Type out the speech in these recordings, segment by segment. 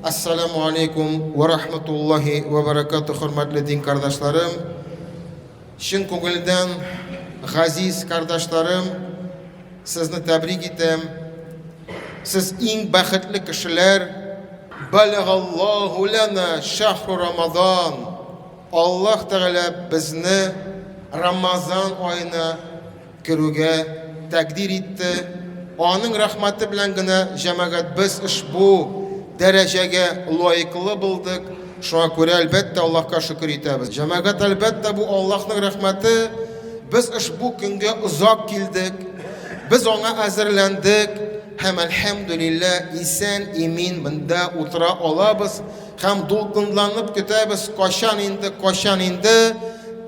Ассаламу алейкум ва рахматуллахи ва баракату, хөрмәтле дин кардашларым. Чын күңелдән газиз кардашларым, сезне тәбрик итәм. Сез иң бәхетле кешеләр. Балагаллаху лана шахру Рамазан. Аллаһ Тәгалә безне Рамазан аена керүгә тәкъдир итте. Аның рәхмәте белән генә, җәмәгать, без ошбу дәрәҗәгә лаеклы булдык. Шуңа күрә, әлбәттә, Аллаһка шөкер итәбез. Җәмәгать, әлбәттә, бу Аллаһның рәхмәте. Без ошбу көнгә озак килдек. Без аңа әзерләндек һәм, әлхәмдүлилләһ, исән-имин монда утыра алабыз. Һәм дулкынланып көтәбез, кайчан инде, кайчан инде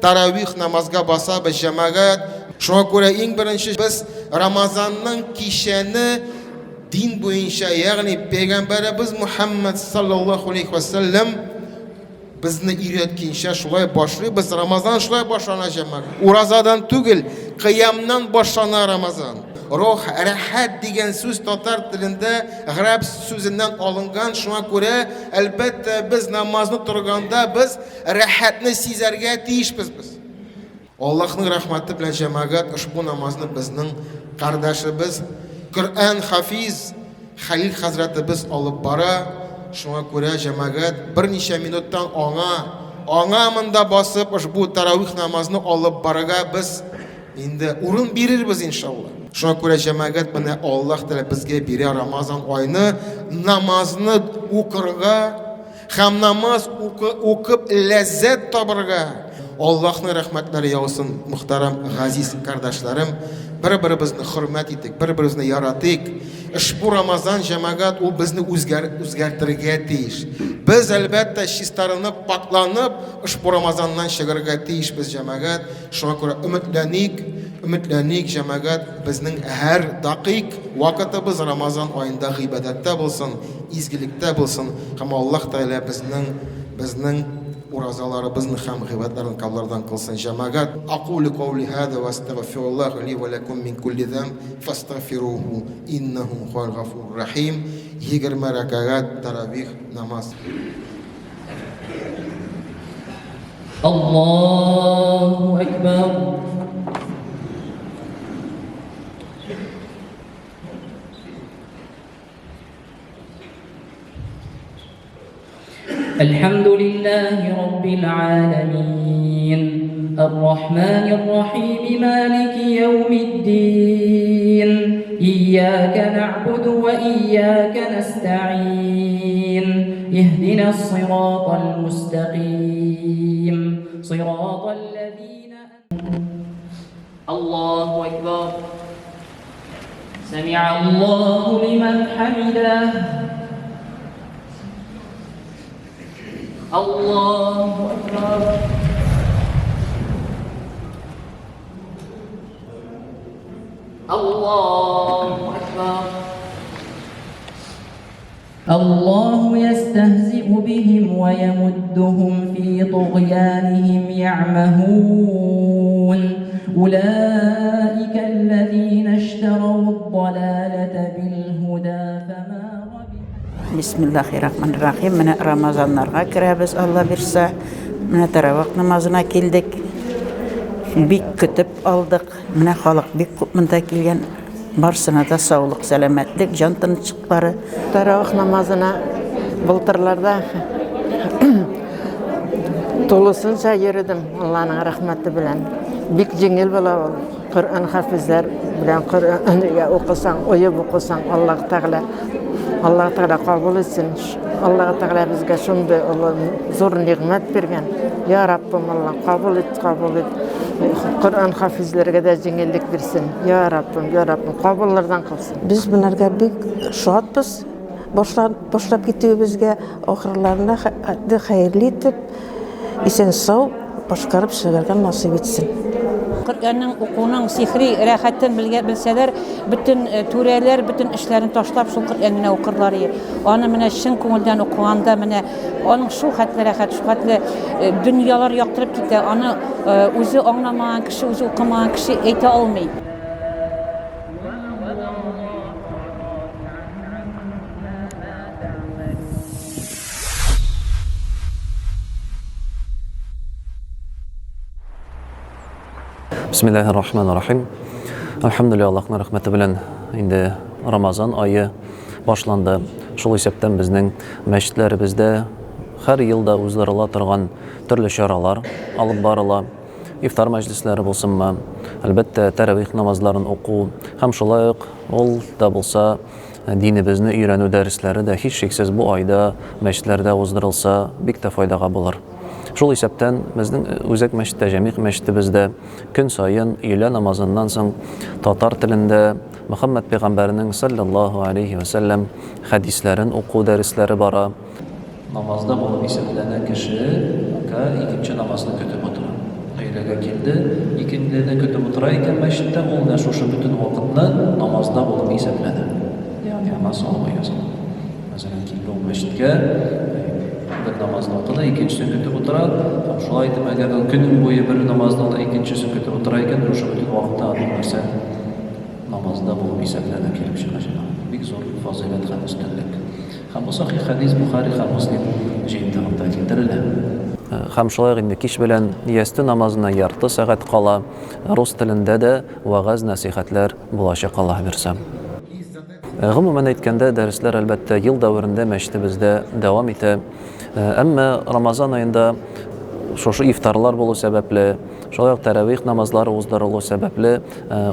таравих намазга басабыз, җәмәгать. Шуңа күрә иң беренче без Рамазанның кичәне дин буенча, ягъни пәйгамбәребез Мухаммад саллаллаху алейхи ва саллям безне өйрәткәнчә шулай башлыйбыз. Рамазан шулай башлана, җәмәгать. Уразадан түгел, кыямнан башлана Рамазан. Рох, рәхәт дигән сүз татар телендә гарәп сүзеннән алынган, шуңа күрә, әлбәттә, без намазны торганда без рәхәтне сизәргә тиешбез без. Аллаһның рәхмәте белән, җәмәгать, ошбу намазны безнең кардәшебез Коръән хафиз Хәлил хәзрәтебез алып бара. Шуңа күрә, җәмәгать, берничә минуттан аңа, аңа монда басып ошбу таравих намазны алып барырга без Инде урын бирербез иншалла. Шуңа күрә җәмәгать менә Аллаһ Тәгалә безгә бирә Рамазан айны намазны укырга һәм намаз укып ләззәт табырга. Аллаһның рәхмәтләре яусын, мөхтәрәм газиз кардәшләрем. Бер-беребезне хөрмәт итик, бер-беребезне яратыйк. Ошбу Рамазан җәмәгать ул безне үзгәр, үзгәртергә тиеш. Без әлбәттә чистарынып, пакъланып, ошбу Рамазаннан чыгарга тиешбез җәмәгать. Шуңа күрә өметләник, өметләник, җәмәгать, безнең һәр дакыйк вакытыбыз Рамазан аенда гыйбадәттә булсын, изгелектә булсын һәм Аллаһ Тәгалә безнең безнең уразаларыбызны һәм гыйбадәтләрне кабуллардан кылсын, җәмәгать. Акулю каули һаза ва астагфируллаһ ли ва ләкум мин кулли зәмб фастагфируху иннаху хуал гафурур рахим. 20 рәкәгать таравих намаз. Аллаһу Әкбәр. الحمد لله رب العالمين الرحمن الرحيم مالك يوم الدين إياك نعبد وإياك نستعين اهدنا الصراط المستقيم صراط الذين الله أكبر سمع الله لمن حمده الله أكبر الله أكبر الله يستهزئ بهم ويمدهم في طغيانهم يعمهون أولئك الذين اشتروا الضلالة بالهدى فما ربحت Бисмиллахи рахмани рахим. Менә Рамазаннарга керәбез, Алла бирсә. Менә таравих намазына килдек. Бик көтеп алдык. Менә халык бик күп монда килгән. Барсына да саулык, сәламәтлек, җан тынычлыклары. Таравих намазына былтырларда тулысынча йөрдем, Алланың рәхмәте белән. Бик җиңел була ул. Коръән хафизлар белән Коръән укысаң, оеп укысаң, Аллаһ Тәгалә Аллаһ Тәгалә кабул итсен. Аллаһ Тәгалә безгә шундый олы зур нигъмәт биргән. Я Раббым Аллаһ, кабул ит, кабул ит. Коръән хафизләргә дә җиңеллек бирсен. Я Раббым, я Раббым, кабуллардан кылсын. Без монарга бик шатбыз. Башлап, башлап китүебезгә ахырларына хәтле хәерле итеп, исән-сау башкарып чыгарга насыйп итсен. Коръәннең укуның сихри рәхәтен белгә белсәләр, бөтен э, түрәләр бөтен эшләрен ташлап шул Коръән генә укырлар иде. Аны менә чын күңелдән укыганда менә аның шул хәтле рәхәт, шул хәтле э, дөньялар яктырып китә. Аны э, үзе аңламаган кеше, үзе укымаган кеше әйтә алмый. Бисмиллахир рахманир рахим. Әлхәмдүлилләһ, Аллаһның рәхмәте белән инде Рамазан ае башланды. Шул исәптән безнең мәчетләребездә һәр елда уздырыла торган төрле чаралар алып барыла. Ифтар мәҗлесләре булсынмы, әлбәттә, тәравих намазларын уку һәм шулай ук ул да булса динебезне өйрәнү дәресләре дә һичшиксез бу айда мәчетләрдә уздырылса, бик тә файдага булыр. Шул исәптән безнең үзәк мәчеттә, Җәмигъ мәчетебездә көн саен өйлә намазыннан соң татар телендә Мөхәммәд пәйгамбәрнең саллаллаһу алейһи вә сәлләм хәдисләрен уку дәресләре бара. Намазда булып исәпләнә кеше, ка икенче намазны көтеп утыра. Өйләгә килде, икендене көтеп утыра икән мәчеттә, ул менә шушы бөтен вакытны намазда булып исәпләнә. Ягъни аңа савабы языла. Мәсәлән, килде ул мәчеткә, бер намазны укыды, икенчесен көтеп утыра. Һәм шулай итеп, әгәр ул көнен буе бер намазны укыды, икенчесен көтеп утыра икән, шушы бөтен вакытта аның нәрсә? Намазда булып исәпләнә килеп чыга җәмәгать. Бик зур фазыйләт һәм өстенлек. Һәм бу сахих хәдис Бухари һәм Муслим җыентыгында китерелә. Һәм шулай ук инде кич белән ястү намазына ярты сәгать кала рус телендә дә вәгазь-нәсыйхәтләр булачак, Аллаһ бирса. Гомумән әйткәндә, дәресләр, әлбәттә, ел дәверендә мәчетебездә дәвам итә. Әмма Рамазан аенда шушы ифтарлар булу сәбәпле, шулай ук тәравих намазлары уздырылу сәбәпле,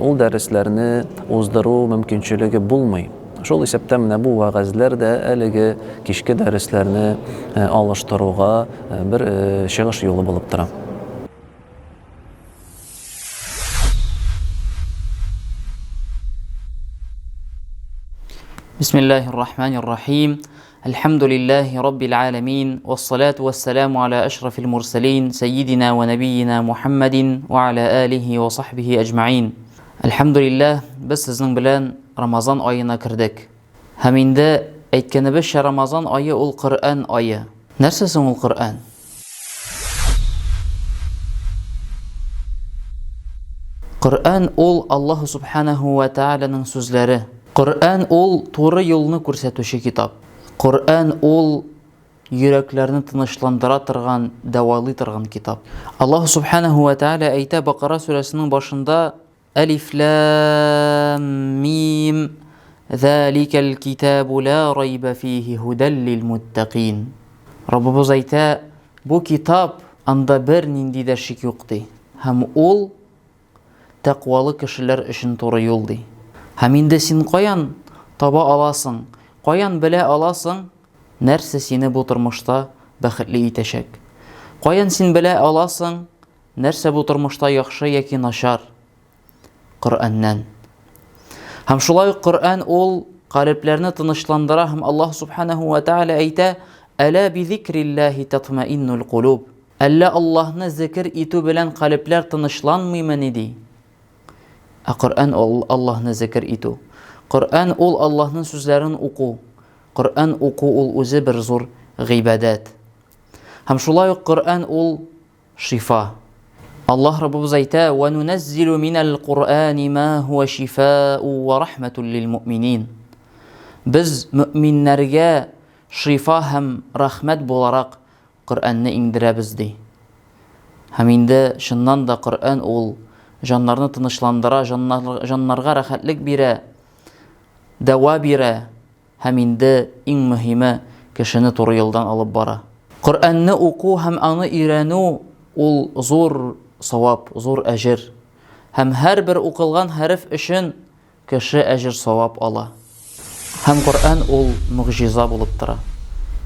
ул дәресләрне уздыру мөмкинчелеге булмый. Шул исәптән менә бу вәгазьләр дә әлеге кичке дәресләрне алыштыруга бер чыгыш юлы булып тора. Бисмиллахир рахманир рахим. Әлхәмдүлилләһи раббил аләмин, вассалату вассаламу аля ашрафил мурсалин, сәйидина ва нәбиина Мухаммадин ва аля алихи ва сахбихи әҗмәин. Әлхәмдүлилләһ, без сезнең белән Рамазан аена кердек. Һәм инде әйткәнебезчә, Рамазан ае ул Коръән ае. Нәрсә соң ул Коръән? Коръән ул Аллаһу субханаһу ва тааляның сүзләре. Коръән ул туры юлны күрсәтүче китап. Коръән ул йөрәкләрне тынычландыра торган, дәвалый торган китап. Аллаһу субханаһу ва тааля әйтә Бакара сүрәсенең башында Әлиф лам мим Заликәл китабу ла райба фихи һудәл лил муттакин. Раббыбыз әйтә, бу китап, анда бер нинди дә шик юк ди. Һәм ул тәкъвалы кешеләр өчен туры юл ди. Һәм инде син каян таба аласың, каян белә аласың, нәрсә сине бу тормышта бәхетле итәчәк? Каян син белә аласың, Нәрсә бу тормышта яхшы яки начар? Коръәннән. Һәм шулай ук Коръән ул калебләрне тынычландыра һәм Аллаһ субханаһу ва тааля әйтә: "Әла би зикриллаһи татмаиннул кулуб". Әллә Аллаһны зикр итү белән калебләр тынычланмыймыни ди? Ә Коръән ул Аллаһны зикр итү. Коръән ул Аллаһның сүзләрен уку. Коръән уку ул үзе бер зур гыйбадәт. Һәм шулай ук Коръән ул Шифа. Аллаһ Раббыбыз әйтә: "Ва нуназзилу минәл Куръани ма һуа шифау ва рахматул лил муъминин". Без мөэминнәргә шифа һәм рәхмәт буларак Коръәнне иңдерәбез, ди. Һәм инде чыннан да Коръән ул җаннарны тынычландыра, җаннарга рәхәтлек бирә, дәва бирә. Һәм инде иң мөһиме, кешене туры юлдан алып бара. Коръәнне уку һәм аны өйрәнү ул зур савап, зур әҗер. Һәм һәрбер укылган хәреф өчен кеше әҗер-савап ала. Һәм Коръән ул могҗиза булып тора.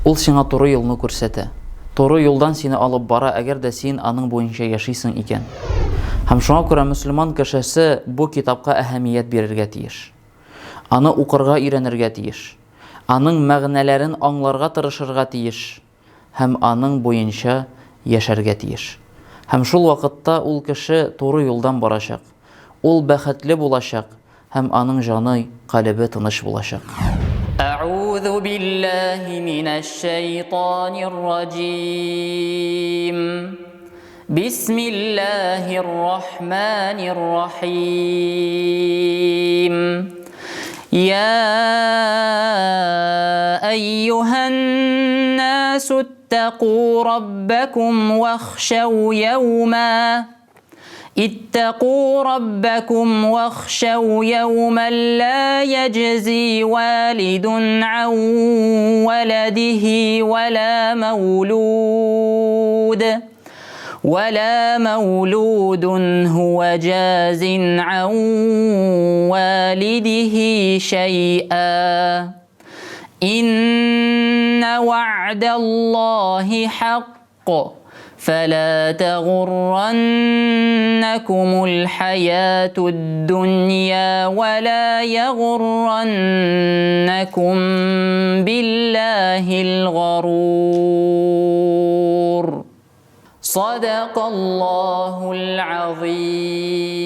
Ул сиңа туры юлны күрсәтә. Туры юлдан сине алып бара, әгәр дә син аның буенча яшисең икән. Һәм шуңа күрә мөселман кешесе бу китапка әһәмият бирергә тиеш. Аны укырга өйрәнергә тиеш. Аның мәгънәләрен аңларга тырышырга тиеш һәм аның буенча яшәргә тиеш. Һәм шул вакытта ул кеше туры юлдан барачак. Ул бәхетле булачак һәм аның җаны, калебе тыныч булачак. Әгъузу биллаһи минәш-шәйтанир раҗим. Бисмиллаһир рахманир рахим. Я әйюһән насу иттаку раббакум вахшау яума اتقوا ربكم واخشوا يوما لا يجزي والد عن ولده ولا مولود ولا مولود هو جاز عن والده شيئا إن وعد الله حق فلا تغرنكم الحياة الدنيا ولا يغرنكم بالله الغرور صدق الله العظيم.